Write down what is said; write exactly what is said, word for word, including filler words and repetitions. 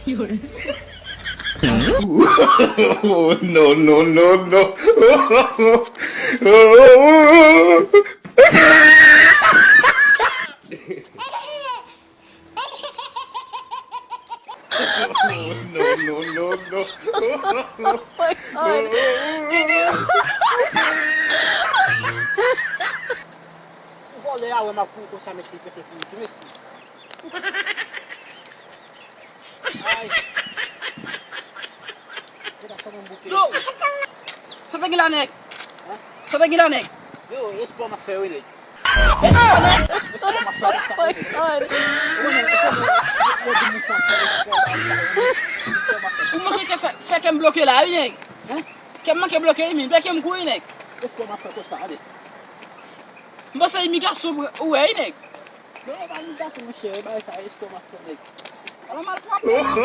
Oh, no, no, no, no. Oh, no, no, no, no. Oh my god. Didou. Vòlè a wè m ap kouri konsa, mesye, pete fini tou, mesye. Ay. Se pa kòman m bouke, Yo! mesye. Sa te gen la, nèg? Sa te gen la, nèg? Yo, espò m ap fè, wi, nèg. Espò, nèg? Espò m ap fè, wi, sa. Oh my god. Ou manke ke fè, fè kè m bloke la, wi, nèg? Kè m manke bloke, wi, men. Bloke m kou, wi, nèg. Espò m ap fè konsa, ale. M panse imigrasyon ou wè, wi, nèg. Non, e pa imigrasyon, monchè, e bagay sa, espò m ap fè, nèg. Ala malpwòp, mesye.